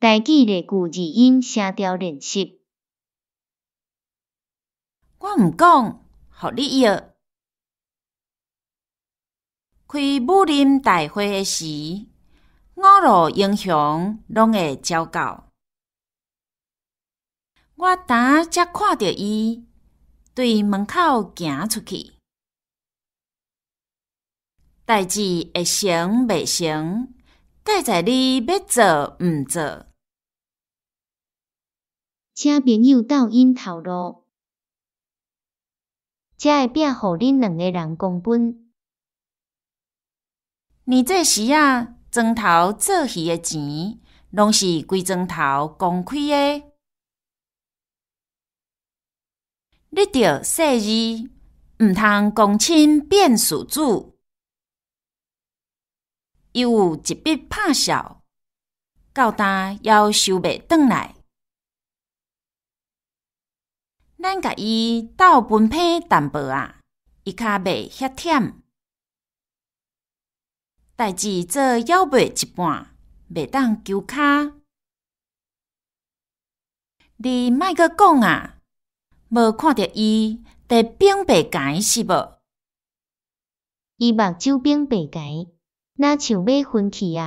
台語例句字音聲調練習。我毋講，予你約。開武林大會的時，五路英雄攏會招到。我今才看著伊對門口行出去。代誌會成袂成，蓋在你欲做毋做。請朋友鬥𪜶頭路。這个餅予恁兩个人公分。年節時仔，庄頭做魚的錢，攏是規莊頭公開的。你著細膩，毋通公親變事主。伊有一筆拍數，到今猶收袂轉來。咱共伊鬥分批淡薄仔，伊較袂遐忝。代誌做猶未一半，袂當休跤。你莫閣講啊！無看著伊佇反白墘是無？伊目睭反白墘，若像欲昏去矣。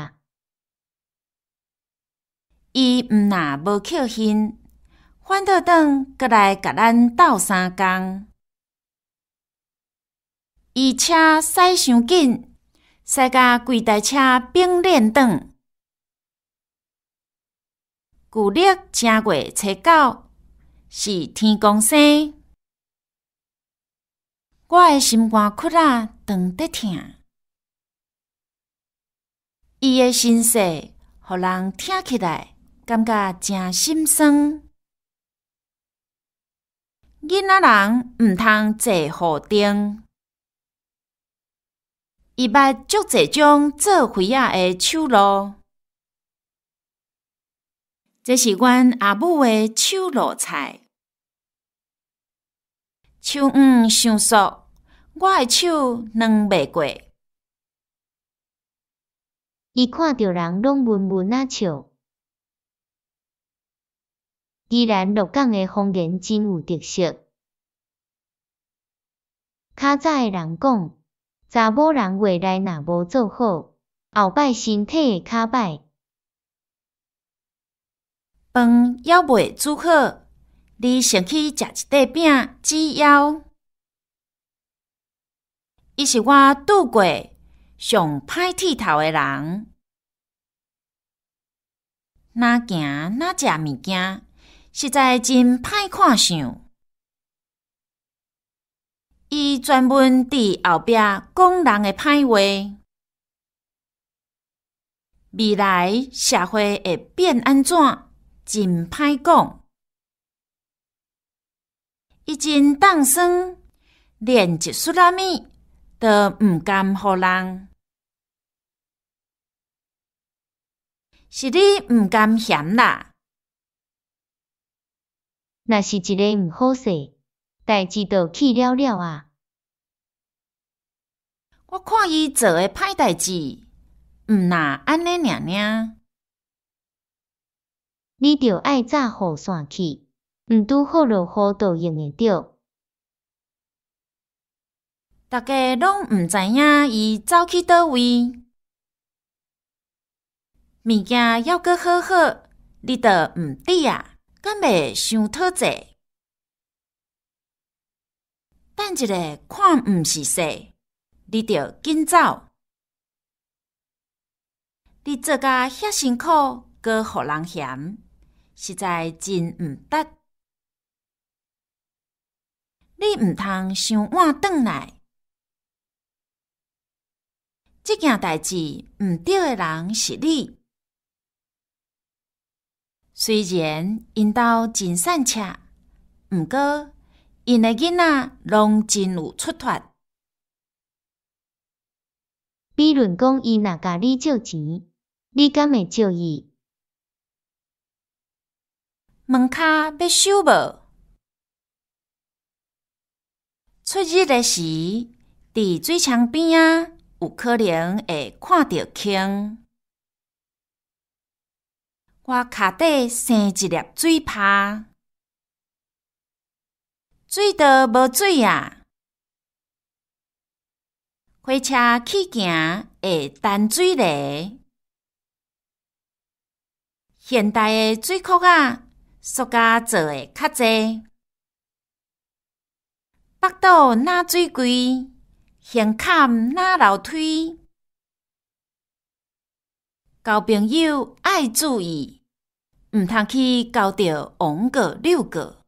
伊毋若無扣還，反倒轉閣來共咱鬥相共。伊車駛傷緊，駛甲規台車反輪轉。舊曆正月初九是天公生。我的心肝窟仔當咧疼。伊的身世，予人聽起來感覺誠心酸。囡仔人毋通坐雨頂。伊捌足濟種做花仔的手路。這是阮阿母的手路菜。手黃傷速，我的手軟袂過。伊看著人攏悶悶仔笑。宜蘭鹿港的方言真有特色。較早的人講，查某人月內若無做好，後擺身體會較䆀。飯猶未煮好，你先去食一塊餅止枵。伊是我拄過上歹鐵頭的人。若行若食物件，實在真歹看相。伊專門佇後壁講人的歹話。未來社會會變按怎，真歹講。伊真凍酸，連一絲仔物都毋甘予人。是你毋甘嫌啦。若是一个毋好勢，代誌就去了了矣。我看伊做的歹代誌，毋若按呢爾爾。你著愛紮雨傘去，毋拄好落雨就用會著。逐家攏毋知影伊走去佗位。物件猶閣好好，你都毋佇啊，敢袂傷討債？等一下看毋是勢，你著緊走。你做甲遐辛苦，閣予人嫌，實在真毋值。你毋通傷晚轉來。這件代誌毋對的人是你。雖然𪜶兜真散赤，毋過𪜶的囡仔攏真有出脫。比論講伊若共你借錢，你敢會借伊？門跤欲收無？出日的時，佇水沖邊仔有可能會看著坑。我跤底生一粒水泡。水道無水矣。火車去行會澹水螺。現代的水箍仔，塑膠做的較濟。腹肚若水櫃，胸坎若樓梯。交朋友愛注意，毋通去交著王過六過。